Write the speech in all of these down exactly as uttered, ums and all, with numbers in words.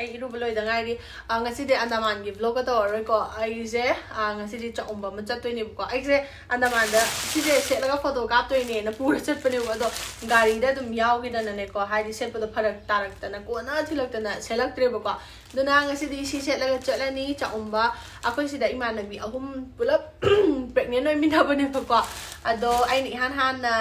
ꯑꯩ ꯏꯔꯨꯕ ꯂꯣꯏꯗ ꯉꯥꯏꯔꯤ꯫ ꯑ, ꯉꯁꯤꯗꯤ ꯑꯟꯗꯥꯃꯥꯟꯒꯤ vlog ꯀ ꯇꯧꯔꯔꯣꯏꯀꯣ꯫ ꯑꯩꯁꯦ, ꯑ, ꯉꯁꯤꯗꯤ ꯆꯥꯛꯎꯝꯕ ꯑꯃ ꯆꯠꯇꯣꯏꯅꯦꯕꯀꯣ꯫ ꯑꯩꯁꯦ ꯑꯟꯗꯥꯃꯥꯟꯗ ꯁꯤꯁꯦ ꯁꯦꯠꯂꯒ photo ꯀꯥꯞꯇꯣꯏꯅꯦꯅ ꯄꯨꯔ ꯆꯠꯄꯅꯦꯕ꯫ ꯑꯗꯣ ꯒꯥꯔꯤꯗ ꯑꯗꯨꯝ ꯌꯥꯎꯈꯤꯗꯅꯅꯦꯀꯣ, ꯍꯥꯏꯗꯤ ꯁꯦꯠꯄꯗꯣ ꯐꯔꯛ ꯇꯥꯔꯛꯇꯅ ꯀꯣꯟꯅ ꯊꯤꯜꯂꯛꯇꯅ ꯁꯦꯠꯂꯛꯇ꯭ꯔꯦꯕꯀꯣ꯫ ꯑꯗꯨꯅ ꯉꯁꯤꯗꯤ ꯁꯤ ꯁꯦꯠꯂꯒ ꯆꯠꯂꯅꯤ ꯆꯥꯛꯎꯝꯕ꯫ ꯑꯩꯈꯣꯏ ꯁꯤꯗ ꯏꯃꯥꯟꯅꯕꯤ ꯑꯍꯨꯝ ꯄꯨꯂꯞ pregnant ꯑꯣꯏꯃꯤꯟꯅꯕꯅꯦꯕꯀꯣ꯫ ꯑꯗꯣ ꯑꯩꯅ ꯏꯍꯥꯟ ꯍꯥꯟꯅ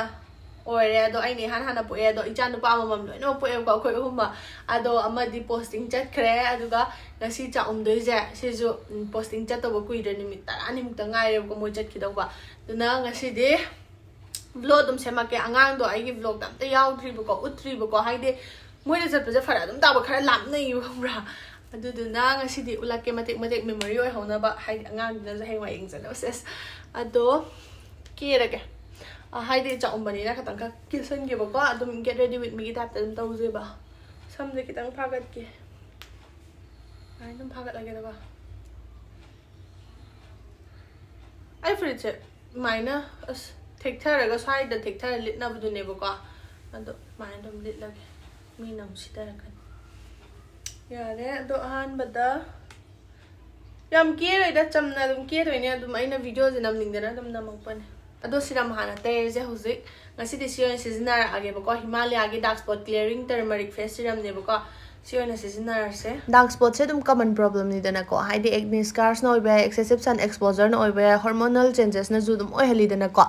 ꯑꯣꯏꯔꯦ꯫ ꯑꯗꯣ ꯑꯩꯅ ꯏꯍꯥꯟ ꯍꯥꯟꯅ ꯄꯣꯛꯑꯦ꯫ ꯑꯗꯣ ꯏꯆꯥ ꯅꯨꯄꯥ ꯑꯃꯃꯝ ꯂꯣꯏꯅꯃꯛ ꯄꯣꯛꯑꯦꯕꯀꯣ, ꯑꯩꯈꯣꯏ ꯑꯍꯨꯝꯃꯛ꯫ ꯑꯗꯣ ꯑꯃꯗꯤ posting ꯆꯠꯈ꯭ꯔꯦ꯫ ꯑꯗꯨꯒ ꯉꯁꯤ ꯆꯥꯛꯎꯝꯗꯣꯏꯁꯦ ꯁꯤꯁꯨ, ꯎꯝ, posting ꯆꯠꯇꯧꯕ ꯀꯨꯏꯗ꯭ꯔꯦ, ꯅꯨꯃꯤꯠ ꯇꯔꯥꯅꯤꯃꯨꯛꯇ ꯉꯥꯏꯔꯦꯕꯀꯣ ꯃꯣꯏ ꯆꯠꯈꯤꯗꯧꯕ꯫ ꯑꯗꯨꯅ ꯉꯁꯤꯗꯤ vlog ꯑꯗꯨꯝ ꯁꯦꯝꯃꯛꯀꯦ꯫ ꯑꯉꯥꯡꯗꯣ ꯑꯩꯒꯤ vlog ꯇ ꯑꯝꯇ ꯌꯥꯎꯗ꯭ꯔꯤꯕꯀꯣ, ꯎꯠꯇ꯭ꯔꯤꯕꯀꯣ꯫ ꯍꯥꯏꯗꯤ ꯃꯣꯏꯅ ꯆꯠꯄꯁꯦ ꯐꯔꯛ ꯑꯗꯨꯝ ꯇꯥꯕ, ꯈꯔ ꯂꯥꯞꯅꯩꯌꯦꯕ, ꯈꯪꯕ꯭ꯔꯥ? ꯑꯗꯨꯗꯨꯅ ꯉꯁꯤꯗꯤ ꯎꯠꯂꯛꯀꯦ ꯃꯇꯦꯛ ꯃꯇꯦꯛ memory ꯑꯣꯏꯍꯧꯅꯕ, ꯍꯥꯏꯗꯤ ꯑꯉꯥꯡꯗꯨꯅꯁꯨ ꯍꯌꯦꯡꯋꯥꯏ ꯌꯦꯡꯖꯅꯕ꯫ ꯁꯦꯁ꯫ ꯑꯗꯣ ꯀꯦꯔꯒꯦ꯫ ꯑ, ꯍꯥꯏꯗꯤ ꯆꯥꯛꯎꯝꯕꯅꯤꯅ ꯈꯤꯇꯪꯈꯛ ꯀꯦꯁꯟꯒꯦꯕꯀꯣ꯫ ꯑꯗꯨꯝ Get Ready With Me ꯒꯤ type ꯇ ꯑꯗꯨꯝ ꯇꯧꯁꯦꯕ꯫ ꯁꯝꯁꯦ ꯈꯤꯇꯪ ꯐꯥꯒꯠꯀꯦ꯫ ꯑꯗꯨꯃꯥꯏꯅ ꯑꯗꯨꯝ ꯐꯥꯒꯠꯂꯒꯦꯗꯀꯣ꯫ ꯑꯩ ꯐꯨꯔꯤꯠꯁꯦ ꯑꯗꯨꯃꯥꯏꯅ, ꯑꯁ, ꯊꯦꯛꯊꯔꯒ ꯁ꯭ꯋꯥꯏꯗ ꯊꯦꯛꯊꯔ ꯂꯤꯠꯅꯕꯗꯨꯅꯦꯕꯀꯣ꯫ ꯑꯗꯣ ꯑꯗꯨꯃꯥꯏꯅ ꯑꯗꯨꯝ ꯂꯤꯠꯂꯒꯦ, ꯃꯤꯅ ꯑꯃꯨꯛ ꯁꯤꯊꯔꯛꯀꯅꯤ꯫ ꯌꯥꯔꯦ꯫ ꯑꯗꯣ ꯑꯍꯥꯟꯕꯗ ꯌꯥꯝ ꯀꯦꯔꯣꯏꯗ, ꯆꯝꯅ ꯑꯗꯨꯝ ꯀꯦꯗꯣꯏꯅꯦ꯫ ꯑꯗꯨꯝ ꯑꯩꯅ video ꯁꯦ ꯅꯝꯅꯤꯡꯗꯅ ꯑꯗꯨꯝ ꯅꯝꯃꯛꯄꯅꯦ꯫ ꯑꯗꯣ serum ꯍꯥꯟꯅ ꯇꯩꯔꯁꯦ ꯍꯧꯖꯤꯛ꯫ ꯉꯁꯤꯗꯤ ꯁꯤ ꯑꯣꯏꯅ ꯁꯤꯖꯤꯟꯅꯔꯛꯑꯒꯦꯕꯀꯣ, Himalaya ꯒꯤ Dark Spot Clearing Turmeric Face Serum ꯅꯦꯕꯀꯣ꯫ ꯁꯤ ꯑꯣꯏꯅ ꯁꯤꯖꯤꯟꯅꯔꯁꯦ꯫ Dark spot ꯁꯦ ꯑꯗꯨꯝ common problem ꯅꯤꯗꯅꯀꯣ, ꯍꯥꯏꯗꯤ acne scars ꯅ ꯑꯣꯏꯕ ꯌꯥꯏ, excessive sun exposure ꯅ ꯑꯣꯏꯕ ꯌꯥꯏ, hormonal changes ꯅꯁꯨ ꯑꯗꯨꯝ ꯑꯣꯏꯍꯜꯂꯤꯗꯅꯀꯣ꯫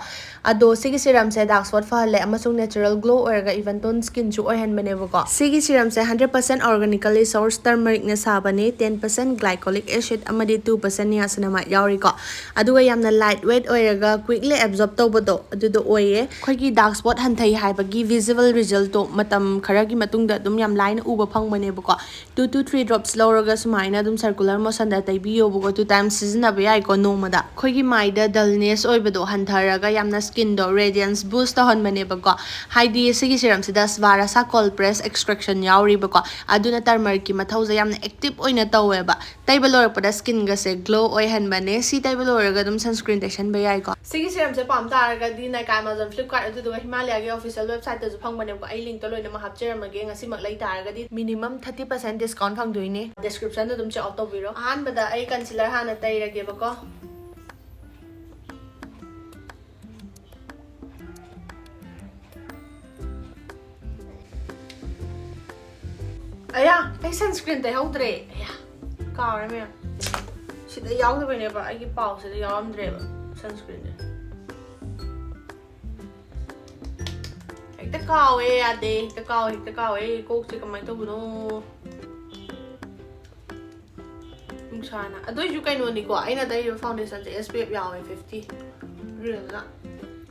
ꯑꯗꯣ ꯁꯤꯒꯤ serum ꯁꯦ dark spot ꯐꯍꯜꯂꯦ ꯑꯃꯁꯨꯡ natural glow ꯑꯣꯏꯔꯒ even tone skin ꯁꯨ ꯑꯣꯏꯍꯟꯕꯅꯦꯕꯀꯣ꯫ ꯁꯤꯒꯤ serum ꯁꯦ hundred percent organically sourced turmeric ꯅ ꯁꯥꯕꯅꯦ, ten percent glycolic acid ꯑꯃꯗꯤ two percent niacinamide ꯌꯥꯎꯔꯤꯀꯣ꯫ ꯑꯗꯨꯒ ꯌꯥꯝꯅ light weight ꯑꯣꯏꯔꯒ quickly absorb ꯇꯧꯕꯗꯣ ꯑꯗꯨꯗꯣ ꯑꯣꯏꯌꯦ꯫ ꯑꯩꯈꯣꯏꯒꯤ dark spot ꯍꯟꯊꯩ ꯍꯥꯏꯕꯒꯤ visible result ꯇꯣ ꯃꯇꯝ ꯈꯔꯒꯤ ꯃꯇꯨꯡꯗ ꯑꯗꯨꯝ ꯌꯥꯝ ꯂꯥꯏꯅ ꯎꯕ ꯐꯪꯕꯅꯦꯕꯀꯣ꯫ Two to three drops ꯂꯧꯔꯒ ꯁꯨꯃꯥꯏꯅ ꯑꯗꯨꯝ circular motion ꯗ ꯇꯩꯕꯤꯌꯣꯕꯀꯣ, two times ꯁꯤꯖꯤꯟꯅꯕ ꯌꯥꯏꯀꯣ ꯅꯣꯡꯃꯗ꯫ ꯑꯩꯈꯣꯏꯒꯤ ꯃꯥꯏꯗ dullness ꯑꯣꯏꯕꯗꯣ ꯍꯟꯊꯔꯒ ꯌꯥꯝꯅ skin ꯗꯣ radiance boost ꯇꯧꯍꯟꯕꯅꯦꯕꯀꯣ꯫ ꯍꯥꯏꯗꯤ ꯁꯤꯒꯤ serum ꯁꯤꯗ Swarasa cold press extraction ꯌꯥꯎꯔꯤꯕꯀꯣ, ꯑꯗꯨꯅ turmeric ꯀꯤ ꯃꯊꯧꯁꯦ ꯌꯥꯝꯅ active ꯑꯣꯏꯅ ꯇꯧꯋꯦꯕ꯫ ꯇꯩꯕ ꯂꯣꯏꯔꯛꯄꯗ skin ꯒꯁꯦ glow ꯑꯣꯏꯍꯟꯕꯅꯦ꯫ ꯁꯤ ꯇꯩꯕ ꯂꯣꯏꯔꯒ ꯑꯗꯨꯝ sunscreen ꯇꯩꯁꯟꯕ ꯌꯥꯏꯀꯣ꯫ ꯁꯤꯒꯤ serum ꯁꯦ ꯄꯥꯝ ꯇꯥꯔꯒꯗꯤ Nykaa, Amazon, Flipkart, ꯑꯗꯨꯗꯨꯒ Himalaya ꯒꯤ official website ꯇꯁꯨ ꯐꯪꯕꯅꯦꯕꯀꯣ꯫ ꯑꯩ link ꯇꯣ ꯂꯣꯏꯅꯃꯛ ꯍꯥꯞꯆꯔꯝꯃꯒꯦ꯫ ꯉꯁꯤꯃꯛ ꯂꯩ ꯇꯥꯔꯒꯗꯤ minimum ꯊꯥꯔꯇꯤ ꯄꯥꯔꯁꯦꯟ ꯗꯤꯁꯀꯥꯎꯟ ꯐꯪꯗꯣꯏꯅꯦ꯫ ꯗꯤꯁꯀ꯭ꯔꯤꯞꯁꯟꯗ ꯑꯗꯨꯝ ꯆꯦꯛ ꯑꯥꯎꯠ ꯇꯧꯕꯤꯔꯣ꯫ ꯑꯍꯥꯟꯕꯗ ꯑꯩ ꯀꯟꯁꯤꯂꯔ ꯍꯥꯟꯅ ꯇꯩꯔꯒꯦꯕꯀꯣ꯫ ꯑꯌꯥ, ꯑꯩ ꯁꯟꯁꯀ꯭ꯔꯤꯟ ꯇꯩꯍꯧꯗ꯭ꯔꯦ꯫ ꯑꯌꯥ, ꯀꯥꯎꯔꯦ ꯃꯌꯥꯝ꯫ ꯁꯤꯗ ꯌꯥꯎꯗꯕꯩꯅꯦꯕ, ꯑꯩꯒꯤ ꯄꯥꯎꯁꯤꯗ ꯌꯥꯎꯔꯝꯗ꯭ꯔꯦꯕ ꯁꯟꯁꯀ꯭ꯔꯤꯟꯁꯦ꯫ ꯍꯦꯛꯇ ꯀꯥꯎꯋꯦ, ꯌꯥꯗꯦ, ꯍꯦꯛꯇ ꯀꯥꯎꯋꯦ, ꯍꯦꯛꯇ ꯀꯥꯎꯋꯦ꯫ ꯀꯣꯛꯁꯦ ꯀꯃꯥꯏꯅ ꯇꯧꯕꯅꯣ? ꯅꯨꯡꯁꯥꯅ꯫ ꯑꯗꯨꯏꯁꯨ ꯀꯩꯅꯣꯅꯤꯀꯣ, ꯑꯩꯅ ꯇꯩꯔꯤꯕ ꯐꯥꯎꯟꯗꯦꯁꯟꯁꯦ ꯑꯦꯁ ꯄꯤ ꯑꯦꯐ ꯌꯥꯎꯋꯦ, ꯐꯤꯐꯇꯤ꯫ ꯑꯗꯨꯗꯨꯅ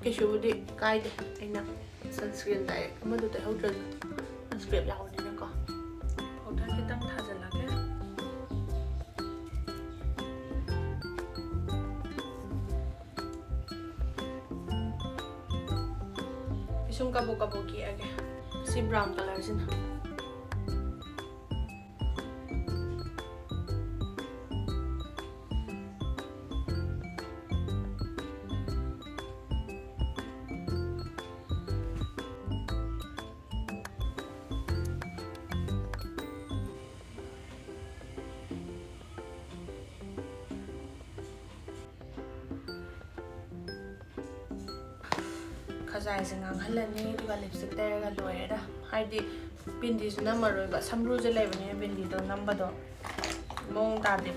ꯀꯩꯁꯨꯕꯨꯗꯤ ꯀꯥꯏꯗꯦ꯫ ꯑꯩꯅ ꯁꯟꯁꯀ꯭ꯔꯤꯟ ꯗꯥꯏꯔꯦꯛ ꯑꯃꯗꯨ ꯇꯩꯍꯧꯗ꯭ꯔꯁꯨ, ꯁꯟꯁꯀ꯭ꯔꯤꯟ ꯌꯥꯎꯕꯅꯤꯅꯀꯣ꯫ ꯄꯥꯎꯗꯔ ꯈꯤꯇꯪ ꯊꯥꯖꯤꯜꯂꯒꯦ꯫ ꯄꯤꯁꯨꯝ ꯀꯕꯣꯛ ꯀꯕꯣꯛ ꯌꯦꯛꯑꯒꯦ꯫ ꯁꯤ ꯕ꯭ꯔꯥꯎꯟ ꯀꯂꯔꯁꯤꯅ꯫ ꯈꯖꯥꯏꯁꯦ ꯉꯥꯡꯍꯜꯂꯅꯤ, ꯑꯗꯨꯒ ꯂꯤꯞꯁꯇꯤꯛ ꯇꯩꯔꯒ ꯂꯣꯏꯔꯦꯗ꯫ ꯍꯥꯏꯗꯤ ꯕꯤꯟꯗꯤꯁꯨ ꯅꯝꯃꯔꯣꯏꯕ, ꯁꯝꯕ꯭ꯔꯨꯁꯦ ꯂꯩꯕꯅꯤꯅ ꯕꯤꯟꯗꯤꯗꯣ ꯅꯝꯕꯗꯣ ꯃꯑꯣꯡ ꯇꯥꯗꯦ꯫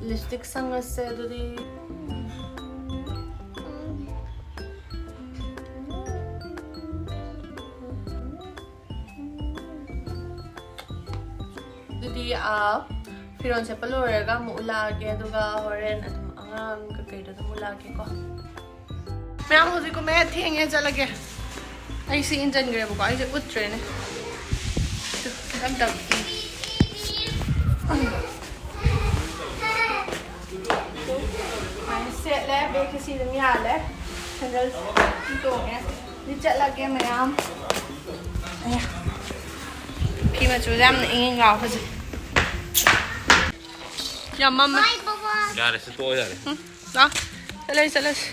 ꯂꯤꯞꯁꯇꯤꯛ ꯁꯪꯉꯁꯦ ꯑꯗꯨꯗꯤ꯫ ꯑꯗꯨꯗꯤ, ꯑ, ꯐꯤꯔꯣꯜ ꯁꯦꯠꯄ ꯂꯣꯏꯔꯒ ꯑꯃꯨꯛ ꯎꯠꯂꯛꯑꯒꯦ, ꯑꯗꯨꯒ ꯍꯣꯔꯦꯟ ꯑꯗꯨꯝ ꯑꯉꯥꯡ ꯀꯩꯀꯩꯗꯣ ꯑꯗꯨꯝ ꯎꯠꯂꯛꯑꯒꯦꯀꯣ꯫ ꯃꯌꯥꯝ, ꯍꯧꯖꯤꯛ ꯀꯨꯝꯃꯦ, ꯊꯦꯡꯉꯦ, ꯆꯠꯂꯒꯦ꯫ ꯑꯩ ꯁꯤ ꯏꯟꯖꯟꯈ꯭ꯔꯦꯕꯀꯣ, ꯑꯩꯁꯦ ꯎꯠꯇ꯭ꯔꯦꯅꯦ꯫ ꯇꯨ, ꯇꯞ ꯇꯞ꯫ ꯁꯨꯃꯥꯏꯅ ꯁꯦꯠꯂꯦ, ꯕꯦꯒꯁꯤ ꯑꯗꯨꯝ ꯌꯥꯜꯂꯦ, ꯁꯦꯟꯗꯜ ꯑꯗꯨꯝ ꯇꯣꯡꯉꯦ꯫ ꯑꯗꯨ ꯆꯠꯂꯒꯦ ꯃꯌꯥꯝ꯫ ꯑꯌꯥ꯫ ꯐꯤ ꯃꯆꯨꯁꯦ ꯌꯥꯝꯅ ꯏꯪ ꯏꯪ ꯂꯥꯎ ꯍꯧꯖꯤꯛ꯫ ꯌꯥꯝ ꯃꯝꯃꯦ꯫ ꯌꯥꯔꯦ, ꯁꯤ ꯇꯣꯛꯑꯣ, ꯌꯥꯔꯦ꯫ ꯎꯝ, ꯂꯥꯛ꯫ ꯆꯠꯂꯁꯤ, ꯆꯠꯂꯁꯤ꯫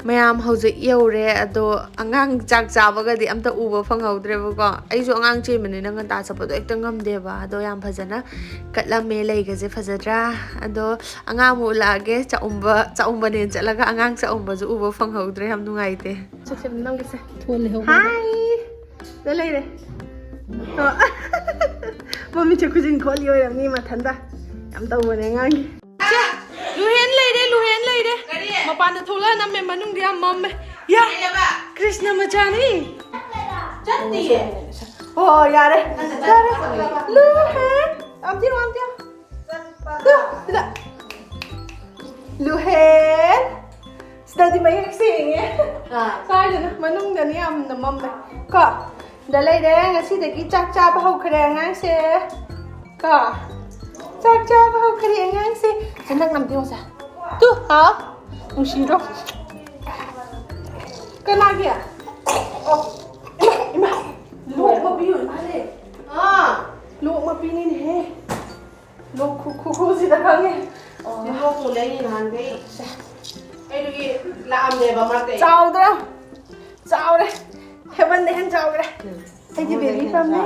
ꯃꯌꯥꯝ ꯍꯧꯖꯤꯛ ꯌꯧꯔꯦ, ꯑꯗꯣ ꯑꯉꯥꯡ ꯆꯥꯛ ꯆꯥꯕꯒꯗꯤ ꯑꯝꯇ ꯎꯕ ꯐꯪꯍꯧꯗ꯭ꯔꯦꯕꯀꯣ꯫ ꯑꯩꯁꯨ ꯑꯉꯥꯡ ꯆꯦꯟꯕꯅꯤꯅ ꯉꯟꯇꯥ ꯆꯠꯄꯗꯣ ꯍꯦꯛꯇ ꯉꯝꯗꯦꯕ꯫ ꯑꯗꯣ ꯌꯥꯝ ꯐꯖꯅ ꯀꯠꯂꯝꯃꯦ꯫ ꯂꯩꯒꯁꯦ ꯐꯖꯗ꯭ꯔꯥ? ꯑꯗꯣ ꯑꯉꯥꯡ ꯑꯃꯨꯛ ꯎꯠꯂꯛꯑꯒꯦ꯫ ꯆꯥꯛꯎꯝꯕ, ꯆꯥꯛꯎꯝꯕꯅꯦꯅ ꯆꯠꯂꯒ ꯑꯉꯥꯡ ꯆꯥꯛꯎꯝꯕꯁꯨ ꯎꯕ ꯐꯪꯍꯧꯗ꯭ꯔꯦ꯫ ꯌꯥꯝ ꯅꯨꯡꯉꯥꯏꯇꯦ꯫ ꯆꯠꯁꯦ, ꯅꯪꯒꯤꯁꯦ꯫ ꯊꯣꯜꯂꯦ, ꯍꯧꯕ꯫ ꯍꯥꯏ! ꯗ ꯂꯩꯔꯦ꯫ ꯑꯣ꯫ ꯃꯃꯤꯠꯁꯦ ꯈꯨꯖꯤꯟ ꯈꯣꯠꯂꯤ ꯑꯣꯏꯔꯝꯅꯤ ꯃꯊꯟꯇ꯫ ꯌꯥꯝ ꯇꯧꯕꯅꯦ ꯑꯉꯥꯡꯒꯤ꯫ ꯁꯦ, ꯂꯨꯍꯦꯟ ꯂꯩꯔꯦ, ꯂꯨꯍꯦꯟ ꯂꯩꯔꯦ꯫ ꯀꯔꯤ? ꯃꯄꯥꯟꯗ ꯊꯣꯛꯂꯛꯑ ꯅꯝꯃꯦ, ꯃꯅꯨꯡꯗꯤ ꯌꯥꯝ ꯃꯝꯃꯦ꯫ ꯌꯥ! ꯀꯩ ꯍꯥꯏꯕ? ꯀ꯭ꯔꯤꯁꯅ ꯃꯆꯥꯅꯤ꯫ ꯆꯠꯇꯤꯌꯦ꯫ ꯑꯣ, ꯌꯥꯔꯦ꯫ ꯌꯥꯔꯦ꯫ ꯂꯨꯍꯦꯟ꯫ ꯑꯝꯇ ꯌꯦꯡꯉꯣ, ꯑꯝꯇ ꯌꯦꯡꯉꯣ꯫ ꯂꯨꯍꯦꯟ꯫ ꯁꯤꯗꯗꯤ ꯃꯌꯦꯛ ꯁꯦꯡꯉꯦ꯫ ꯑꯥ꯫ ꯀꯥꯏꯗꯅꯣ? ꯃꯅꯨꯡꯗꯅꯤ ꯌꯥꯝꯅ ꯃꯝꯃꯦ꯫ ꯀꯣ? ꯗ ꯂꯩꯔꯦ꯫ ꯉꯁꯤꯗꯒꯤ ꯆꯥꯛ ꯆꯥꯕ ꯍꯧꯈ꯭ꯔꯦ ꯑꯉꯥꯡꯁꯦ꯫ ꯀꯣ? ꯆꯥꯛ ꯆꯥꯕ ꯍꯧꯈ꯭ꯔꯦ ꯑꯉꯥꯡꯁꯦ꯫ ꯍꯟꯗꯛ ꯅꯝꯗꯤ ꯌꯦꯡꯉꯨꯁꯦ꯫ ꯇꯨ, ꯍꯥꯎ꯫ ꯅꯨꯡꯁꯤꯗ꯭ꯔꯣ? ꯀꯅꯥꯒꯤ? ꯑꯣ꯫ ꯏꯃꯥ, ꯏꯃꯥ꯫ ꯂꯣꯛ ꯃꯄꯤ ꯑꯣꯏ ꯃꯥꯜꯂꯦ꯫ ꯑꯥ꯫ ꯂꯣꯛ ꯃꯄꯤꯅꯤꯅꯦꯍꯦ꯫ ꯂꯣꯛ ꯈꯨ-, ꯈꯨꯈꯨꯁꯤꯗ ꯈꯪꯉꯦ꯫ ꯑꯣ, ꯂꯣꯛ ꯃꯨꯜꯂꯦ ꯑꯩ ꯅꯍꯥꯟꯈꯩ꯫ ꯑꯩꯗꯨꯒꯤ ꯂꯥꯛꯑꯝꯃꯦꯕ ꯃꯥ ꯀꯩ꯫ ꯆꯥꯎꯗ꯭ꯔꯥ? ꯆꯥꯎꯔꯦ꯫ ꯍꯦꯕꯟꯗ ꯍꯦꯟ ꯆꯥꯎꯈ꯭ꯔꯦ꯫ ꯎꯝ꯫ ꯑꯩꯒꯤ ꯕꯦꯕꯤ ꯄꯝꯃꯦ꯫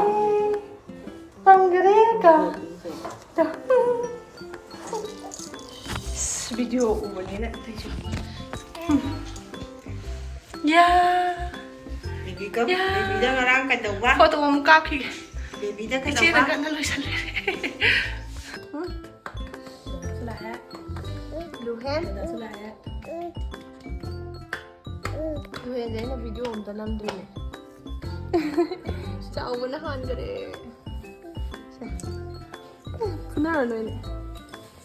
ꯄꯝꯈ꯭ꯔꯦ ꯀꯣ꯫ ꯇꯣ꯫ ꯑꯁ, ꯚꯤꯗꯤꯑꯣ ꯎꯕꯅꯤꯅ ꯑꯇꯩꯁꯨ꯫ ꯌꯥ꯫ ꯕꯦꯕꯤ ꯀꯞ-, ꯌꯥ꯫ ꯕꯦꯕꯤꯗ ꯉꯔꯥꯡ ꯀꯩꯗꯧꯕ? ꯐꯣꯇꯣ ꯑꯃ ꯀꯥꯞꯈꯤꯒꯦ꯫ ꯕꯦꯕꯤꯗ ꯏꯆꯦꯅ ꯀꯩꯗꯧꯕ? ꯀꯟꯅ ꯂꯣꯏꯁꯜꯂꯦ꯫ ꯎꯝ? ꯁꯤ ꯂꯥꯛꯑꯦ꯫ ꯂꯨꯍꯦꯟ꯫ ꯁꯤ ꯂꯥꯛꯑꯦ꯫ ꯂꯨꯍꯦꯟꯁꯦ ꯑꯩꯅ ꯚꯤꯗꯤꯑꯣ ꯑꯝꯇ ꯅꯝꯗꯣꯏꯅꯦ꯫ ꯆꯥꯎꯕꯅ ꯍꯥꯟꯈꯔꯦ꯫ ꯁꯦ꯫ ꯐꯨꯅꯔꯣ ꯅꯣꯏꯅꯤ꯫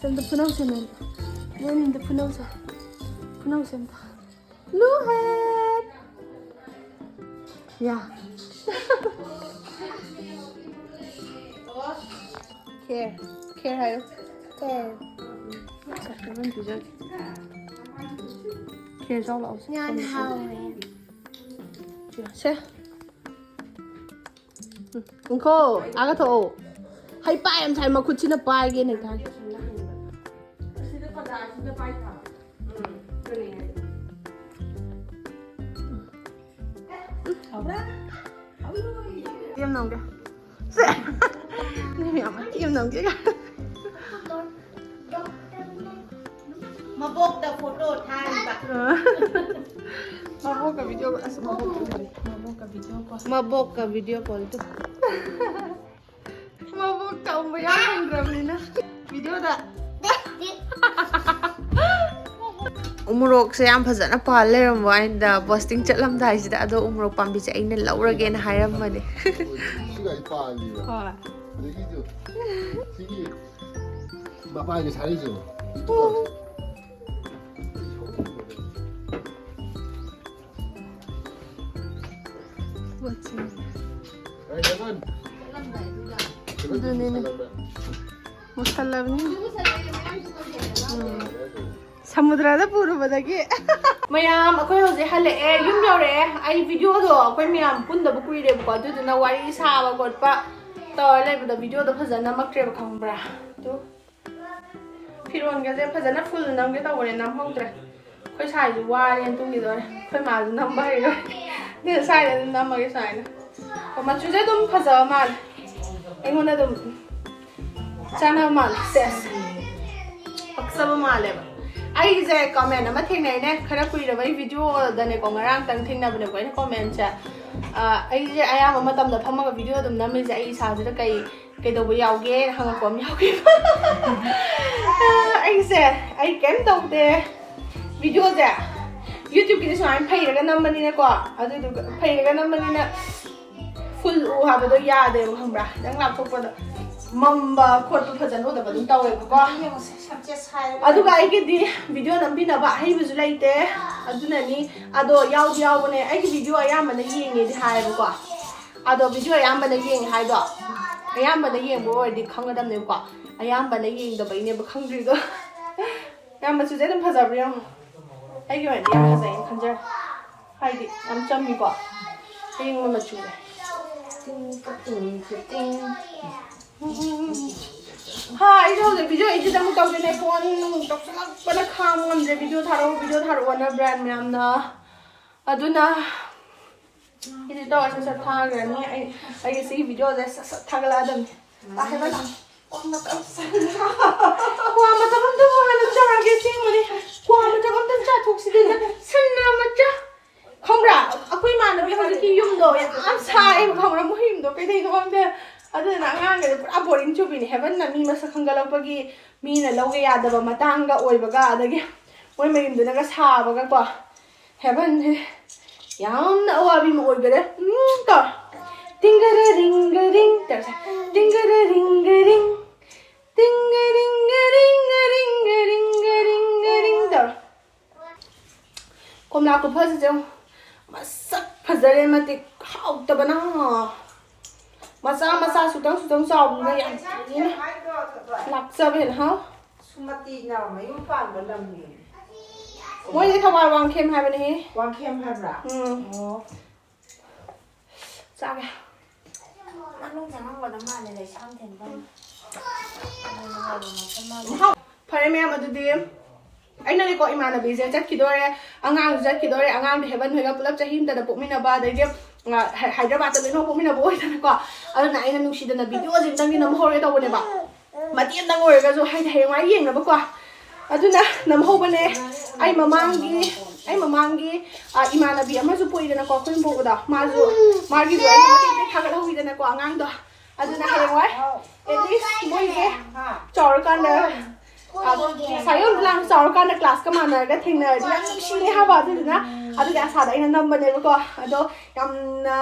ꯁꯦ, ꯑꯝꯇ ꯐꯨꯅꯧꯁꯦ ꯅꯣꯏꯅꯤ꯫ ꯅꯣꯏꯅꯤ ꯑꯝꯇ ꯐꯨꯅꯧꯁꯦ꯫ ꯐꯨꯅꯧꯁꯦ ꯑꯝꯇ꯫ ꯂꯨꯍꯦꯟ! ꯌꯥ꯫ ꯈꯦꯔ꯫ ꯈꯦꯔ ꯍꯥꯏꯌꯨ꯫ ꯈꯦꯔ꯫ ꯁꯦ, ꯍꯦꯕꯟ ꯄꯤꯖꯒꯦ꯫ ꯈꯦꯔ ꯆꯥꯎ ꯂꯥꯛꯑꯣ ꯁꯦ꯫ ꯌꯥꯝ ꯍꯥꯎꯋꯦ꯫ ꯁꯦ꯫ ꯎꯝ, ꯉꯥꯏꯈꯣ, ꯑꯥꯒ ꯊꯣꯛꯑꯣ꯫ ꯑꯩ ꯄꯥꯏ ꯌꯥꯝ ꯁꯥꯏ, ꯃꯈꯨꯠꯁꯤꯅ ꯄꯥꯏꯒꯦꯅ ꯍꯥꯏ꯫ ꯌꯥꯝ ꯅꯝꯒꯦ꯫ ꯁꯦ꯫ ꯅꯣꯏ ꯃꯌꯥꯝ ꯃꯇꯦꯛ ꯑꯃ ꯅꯝꯒꯦ꯫ ꯃꯕꯣꯛꯇ ꯐꯣꯇꯣ ꯊꯥꯔꯤꯕ꯫ ꯃꯕꯣꯛꯀ ꯚꯤꯗꯤꯑꯣ, ꯑꯁ, ꯃꯕꯣꯛꯀ ꯚꯤꯗꯤꯑꯣ ꯀꯣꯜ꯫ ꯃꯕꯣꯛꯀ ꯚꯤꯗꯤꯑꯣ ꯀꯣꯜ ꯇꯨ꯫ ꯃꯕꯣꯛ ꯇꯧꯕ ꯌꯥꯝ ꯐꯪꯗ꯭ꯔꯕꯅꯤꯅ ꯚꯤꯗꯤꯑꯣꯗ꯫ ꯎꯃꯣꯔꯣꯛꯁꯦ ꯌꯥꯝ ꯐꯖꯅ ꯄꯥꯜ ꯂꯩꯔꯝꯕ ꯋꯥꯅꯤꯗ, ꯕꯣꯁꯇꯤꯡ ꯆꯠꯂꯝꯗꯥꯏꯁꯤꯗ꯫ ꯑꯗꯣ ꯎꯃꯣꯔꯣꯛ ꯄꯥꯝꯕꯤꯁꯦ ꯑꯩꯅ ꯂꯧꯔꯒꯦꯅ ꯍꯥꯏꯔꯝꯕꯅꯦ꯫ ꯁꯤꯒ ꯑꯩ ꯄꯥꯜꯂꯤꯕ꯫ ꯍꯣꯏ꯫ ꯑꯗꯒꯤꯁꯨ ꯁꯤꯒꯤ ꯃꯄꯥꯟꯒꯤ ꯁꯥꯔꯤꯁꯦ꯫ ꯑꯗꯨꯅꯤꯅꯦ꯫ ꯃꯨꯁꯜꯂꯕꯅꯤ꯫ ꯎꯝ꯫ ꯁꯃꯨꯗ꯭ꯔꯗ ꯄꯨꯔꯨꯕꯗꯒꯤ꯫ ꯃꯌꯥꯝ, ꯑꯩꯈꯣꯏ ꯍꯧꯖꯤꯛ ꯍꯜꯂꯛꯑꯦ, ꯌꯨꯝ ꯌꯧꯔꯛꯑꯦ꯫ ꯑꯩ ꯚꯤꯗꯤꯑꯣꯗꯣ ꯑꯩꯈꯣꯏ ꯃꯌꯥꯝ ꯄꯨꯟꯗꯕ ꯀꯨꯏꯔꯦꯕꯀꯣ, ꯑꯗꯨꯗꯨꯅ ꯋꯥꯔꯤ ꯁꯥꯕ ꯈꯣꯠꯄ ꯇꯧꯔ ꯂꯩꯕꯗ ꯚꯤꯗꯤꯑꯣꯗꯣ ꯐꯖꯅ ꯅꯝꯃꯛꯇ꯭ꯔꯦꯕ, ꯈꯪꯕ꯭ꯔꯥ? ꯑꯗꯨ ꯐꯤꯔꯣꯟꯒꯁꯦ ꯐꯖꯅ ꯐꯨꯜ ꯅꯝꯒꯦ ꯇꯧꯕꯅꯦ, ꯅꯝꯍꯧꯗ꯭ꯔꯦ꯫ ꯑꯩꯈꯣꯏ ꯁꯥꯏꯁꯨ ꯋꯥꯔꯦꯅ ꯇꯨꯝꯈꯤꯗꯣꯔꯦ꯫ ꯑꯩꯈꯣꯏ ꯃꯥꯁꯨ ꯅꯝꯕ ꯍꯩꯔꯣꯏ꯫ ꯑꯗꯨꯅ ꯁ꯭ꯋꯥꯏꯗ ꯑꯗꯨꯝ ꯅꯝꯃꯒꯦ ꯁꯨꯃꯥꯏꯅ꯫ ꯃꯆꯨꯁꯦ ꯑꯗꯨꯝ ꯐꯖꯕ ꯃꯥꯜꯂꯦ꯫ ꯑꯩꯉꯣꯟꯗ ꯑꯗꯨꯝ ꯆꯥꯟꯅꯕ ꯃꯥꯜꯂꯦ꯫ ꯁꯦꯁ꯫ ꯄꯛꯆꯕ ꯃꯥꯜꯂꯦꯕ꯫ ꯑꯩꯁꯦ ꯀꯃꯦꯟ ꯑꯃ ꯊꯦꯡꯅꯩꯅꯦ꯫ ꯈꯔ ꯀꯨꯏꯔꯕ ꯑꯩ ꯚꯤꯗꯤꯑꯣꯗꯅꯦꯀꯣ, ꯉꯔꯥꯡꯇꯪ ꯊꯦꯡꯅꯕꯅꯦꯀꯣ ꯑꯩꯅ ꯀꯃꯦꯟꯁꯦ꯫ ꯑ, ꯑꯩꯁꯦ ꯑꯌꯥꯝꯕ ꯃꯇꯝꯗ ꯐꯝꯃꯒ ꯚꯤꯗꯤꯑꯣ ꯑꯗꯨꯝ ꯅꯝꯃꯤꯁꯦ ꯑꯩ ꯏꯁꯥꯁꯤꯗ ꯀꯩ ꯀꯩꯗꯧꯕ ꯌꯥꯎꯒꯦꯅ ꯍꯪꯉꯛꯄ ꯑꯃ ꯌꯥꯎꯈꯤꯕ꯫ ꯑꯩꯁꯦ, ꯑꯩ ꯀꯩꯝ ꯇꯧꯗꯦ꯫ ꯚꯤꯗꯤꯑꯣꯁꯦ YouTubeꯀꯤꯗꯤ ꯁꯨꯃꯥꯏꯅ ꯐꯩꯔꯒ ꯅꯝꯕꯅꯤꯅꯀꯣ, ꯑꯗꯨꯗꯨꯒ ꯐꯩꯔꯒ ꯅꯝꯕꯅꯤꯅ ꯐꯨꯜ ꯎ ꯍꯥꯏꯕꯗꯣ ꯌꯥꯗꯦꯕ, ꯈꯪꯕ꯭ꯔꯥ? ꯈꯤꯇꯪ ꯂꯥꯞꯊꯣꯛꯄꯗ ꯃꯝꯕ ꯈꯣꯠꯄ ꯐꯖꯅ ꯎꯗꯕ ꯑꯗꯨꯝ ꯇꯧꯋꯦꯕꯀꯣ꯫ ꯑꯗꯨꯒ ꯑꯩꯒꯤꯗꯤ ꯚꯤꯗꯤꯑꯣ ꯅꯝꯕꯤꯅꯕ ꯑꯍꯩꯕꯁꯨ ꯂꯩꯇꯦ, ꯑꯗꯨꯅꯅꯤ꯫ ꯑꯗꯣ ꯌꯥꯎꯗꯤ ꯌꯥꯎꯕꯅꯦ, ꯑꯩꯒꯤ ꯚꯤꯗꯤꯑꯣ ꯑꯌꯥꯝꯕꯅ ꯌꯦꯡꯉꯦꯗꯤ ꯍꯥꯏꯌꯦꯕꯀꯣ꯫ ꯑꯗꯣ ꯚꯤꯗꯤꯑꯣ ꯑꯌꯥꯝꯕꯅ ꯌꯦꯡꯉꯦ ꯍꯥꯏꯗꯣ, ꯑꯌꯥꯝꯕꯅ ꯌꯦꯡꯕ ꯑꯣꯏꯔꯗꯤ ꯈꯪꯒꯗꯕꯅꯦꯕꯀꯣ, ꯑꯌꯥꯝꯕꯅ ꯌꯦꯡꯗꯕꯩꯅꯦꯕ ꯈꯪꯗ꯭ꯔꯤꯗꯣ꯫ ꯌꯥꯝ ꯃꯆꯨꯁꯦ ꯑꯗꯨꯝ ꯐꯖꯕ꯭ꯔꯥ ꯌꯦꯡꯉꯣ꯫ ꯑꯩꯒꯤ ꯑꯣꯏꯅꯗꯤ ꯌꯥꯝ ꯐꯖꯩꯅ ꯈꯟꯖꯔꯦ, ꯍꯥꯏꯗꯤ ꯌꯥꯝ ꯆꯝꯃꯤꯀꯣ, ꯑꯌꯤꯡꯕ ꯃꯆꯨꯁꯦ꯫ ꯇꯤꯡ ꯀ ꯇꯤꯡ ꯀ ꯇꯤꯡ꯫ ꯍꯥ, ꯑꯩꯁꯨ ꯍꯧꯖꯤꯛ ꯚꯤꯗꯤꯑꯣ ꯏꯗꯤꯠ ꯑꯃꯨꯛ ꯇꯧꯗꯣꯏꯅꯦ꯫ ꯐꯣꯟ ꯇꯧꯁꯜꯂꯛꯄꯅ ꯈꯥꯡꯕ ꯉꯝꯗ꯭ꯔꯦ꯫ ꯚꯤꯗꯤꯑꯣ ꯊꯥꯔꯛꯑꯣ, ꯚꯤꯗꯤꯑꯣ ꯊꯥꯔꯛꯑꯣꯅ ꯕ꯭ꯔꯥꯟ ꯃꯌꯥꯝꯅ꯫ ꯑꯗꯨꯅ ꯏꯗꯤꯠ ꯇꯧꯔ ꯁꯠ ꯁꯠ ꯊꯥꯈ꯭ꯔꯅꯤ꯫ ꯑꯩ ꯑꯩꯒꯤ ꯁꯤꯒꯤ ꯚꯤꯗꯤꯑꯣꯁꯦ ꯁꯠ ꯁꯠ ꯊꯥꯒꯠꯂꯛꯑꯗꯕꯅꯤ꯫ ꯂꯥꯛꯑꯦ ꯕꯦꯝꯃ꯫ ꯀ꯭ꯋꯥ ꯃꯇꯝ ꯑꯝꯇꯕꯨ ꯍꯥꯟꯅ ꯆꯥꯒꯦ ꯑꯁꯦꯡꯕꯅꯤ꯫ ꯀ꯭ꯋꯥ ꯃꯇꯝ ꯑꯝꯇ ꯆꯥꯊꯣꯛꯁꯤꯗꯅ ꯁꯟꯅ ꯃꯆꯥ꯫ ꯈꯪꯕ꯭ꯔꯥ? ꯑꯩꯈꯣꯏ ꯏꯃꯥꯟꯅꯕꯤ ꯍꯧꯖꯤꯛꯀꯤ ꯌꯨꯝꯗꯣ ꯌꯥꯝ ꯁꯥꯏꯌꯦꯕ, ꯈꯪꯕ꯭ꯔꯥ? ꯃꯣꯏ ꯌꯨꯝꯗꯣ ꯀꯩꯗꯩꯅꯣ ꯈꯪꯗꯦ꯫ ꯑꯗꯨꯅ ꯑꯉꯥꯡꯒꯗꯤ ꯄꯨꯔꯥ ꯕꯣꯔꯤꯡ ꯆꯨꯕꯤꯅꯤ꯫ ꯍꯦꯕꯟꯅ ꯃꯤ ꯃꯁꯛ ꯈꯪꯒꯠꯂꯛꯄꯒꯤ ꯃꯤꯅ ꯂꯧꯒꯦ ꯌꯥꯗꯕ ꯃꯇꯥꯡꯒ ꯑꯣꯏꯕꯒ, ꯑꯗꯒꯤ ꯃꯣꯏ ꯃꯌꯨꯝꯗꯨꯅꯒ ꯁꯥꯕꯒꯀꯣ꯫ ꯍꯦꯕꯟꯁꯦ ꯌꯥꯝꯅ ꯑꯋꯥꯕꯤ ꯑꯃ ꯑꯣꯏꯈꯔꯦ꯫ ꯎꯝ, ꯇꯧꯔꯦ꯫ ꯇꯤꯡꯒꯔ ꯔꯤꯡꯒ ꯔꯤꯡ ꯇꯧꯔꯁꯦ꯫ ꯇꯤꯡꯒꯔ ꯔꯤꯡꯒ ꯔꯤꯡ꯫ ꯇꯤꯡꯒ ꯔꯤꯡꯒ ꯔꯤꯡꯒ ꯔꯤꯡꯒ ꯔꯤꯡꯒ ꯔꯤꯡ ꯇꯧꯔꯦ꯫ ꯀꯣꯝꯂꯥ ꯈꯨꯐꯁꯤꯁꯨ ꯌꯦꯡꯉꯨ꯫ ꯃꯁꯛ ꯐꯖꯔꯦ ꯃꯇꯤꯛ ꯍꯥꯎꯇꯕꯅ꯫ ꯃꯆꯥ ꯃꯆꯥ ꯁꯨꯇꯪ ꯁꯨꯇꯪ ꯆꯥꯎꯕꯗꯨꯅ ꯌꯥꯝ ꯊꯤꯅ ꯂꯥꯛꯆꯕ ꯍꯦꯟꯅ ꯍꯥꯎ꯫ ꯁꯨꯃꯇꯤꯅ ꯃꯌꯨꯝ ꯄꯥꯟꯕ ꯂꯝꯅꯤ꯫ ꯃꯣꯏꯗꯤ ꯊꯧꯕꯥꯜ ꯋꯥꯡꯈꯦꯝ ꯍꯥꯏꯕꯅꯦꯍꯦ꯫ ꯋꯥꯡꯈꯦꯝ ꯍꯥꯏꯕ꯭ꯔꯥ? ꯎꯝ꯫ ꯑꯣ꯫ ꯆꯥꯒꯦ꯫ ꯃꯅꯨꯡ ꯆꯪꯉꯝꯒꯗꯕ ꯃꯥꯜꯂꯦ, ꯂꯩꯁꯥꯝ ꯊꯦꯟꯕꯝ꯫ ꯐꯔꯦ ꯃꯌꯥꯝ, ꯑꯗꯨꯗꯤ ꯑꯩꯅꯅꯦꯀꯣ, ꯏꯃꯥꯟꯅꯕꯤꯁꯦ ꯆꯠꯈꯤꯗꯣꯔꯦ, ꯑꯉꯥꯡꯁꯨ ꯆꯠꯈꯤꯗꯣꯔꯦ, ꯑꯉꯥꯡꯗꯤ ꯍꯦꯕꯟ ꯍꯣꯏꯒ ꯄꯨꯂꯞ ꯆꯍꯤ ꯑꯃꯇꯗ ꯄꯣꯛꯃꯤꯟꯅꯕ, ꯑꯗꯩꯗꯤ, ꯑ, ꯍꯥꯏ-, ꯍꯥꯏꯗ꯭ꯔꯕꯥꯗꯇ ꯂꯣꯏꯅꯃꯛ ꯄꯣꯛꯃꯤꯟꯅꯕ ꯑꯣꯏꯗꯅꯀꯣ꯫ ꯑꯗꯨꯅ ꯑꯩꯅ ꯅꯨꯡꯁꯤꯗꯅ ꯚꯤꯗꯤꯑꯣꯁꯦ ꯑꯝꯇꯪꯗꯤ ꯅꯝꯍꯧꯔꯒꯦ ꯇꯧꯕꯅꯦꯕ, ꯃꯇꯦꯛ ꯑꯝꯇꯪ ꯑꯣꯏꯔꯒꯁꯨ, ꯍꯥꯏꯗꯤ ꯍꯌꯦꯡꯋꯥꯏ ꯌꯦꯡꯅꯕꯀꯣ꯫ ꯑꯗꯨꯅ ꯅꯝꯍꯧꯕꯅꯦ꯫ ꯑꯩ ꯃꯃꯥꯡꯒꯤ, ꯑꯩ ꯃꯃꯥꯡꯒꯤ, ꯑ, ꯏꯃꯥꯟꯅꯕꯤ ꯑꯃꯁꯨ ꯄꯣꯛꯏꯗꯅꯀꯣ, ꯑꯩꯈꯣꯏ ꯄꯣꯛꯄꯗꯣ, ꯃꯥꯁꯨ, ꯃꯥꯒꯤꯁꯨ ꯑꯩꯅ ꯃꯇꯦꯛ ꯃꯇꯦꯛ ꯊꯥꯒꯠꯍꯧꯋꯤꯗꯅꯀꯣ ꯑꯉꯥꯡꯗꯣ꯫ ꯑꯗꯨꯅ ꯍꯌꯦꯡꯋꯥꯏ at least ꯃꯣꯏꯁꯦ ꯆꯥꯎꯔꯀꯥꯟꯗ, ꯑ, ꯁꯥꯏꯑꯣꯟ ꯂꯥꯡ ꯆꯥꯎꯔꯀꯥꯟꯗ ꯀ꯭ꯂꯥꯁꯀ ꯃꯥꯟꯅꯔꯒ ꯊꯦꯡꯅꯔꯗꯤ ꯌꯥꯝ ꯅꯨꯡꯁꯤꯅꯦ ꯍꯥꯏꯕ꯫ ꯑꯗꯨꯗꯨꯅ ꯑꯗꯨꯒꯤ ꯑꯁꯥꯗ ꯑꯩꯅ ꯅꯝꯕꯅꯦꯕꯀꯣ꯫ ꯑꯗꯣ ꯌꯥꯝꯅ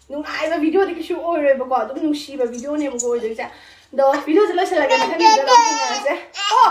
ꯅꯨꯡꯉꯥꯏꯕ ꯚꯤꯗꯤꯑꯣꯗꯤ ꯀꯩꯁꯨ ꯑꯣꯏꯔꯣꯏꯕꯀꯣ, ꯑꯗꯨꯝ ꯅꯨꯡꯁꯤꯕ ꯚꯤꯗꯤꯑꯣꯅꯦꯕꯀꯣ ꯑꯣꯏꯗꯣꯏꯁꯦ꯫ ꯑꯗꯣ ꯚꯤꯗꯤꯑꯣꯁꯦ ꯂꯣꯏꯁꯤꯜꯂꯒꯦ, ꯃꯊꯪ ꯚꯤꯗꯤꯑꯣꯗ ꯑꯃꯨꯛ ꯊꯦꯡꯅꯔꯁꯦ꯫ ꯑꯣ,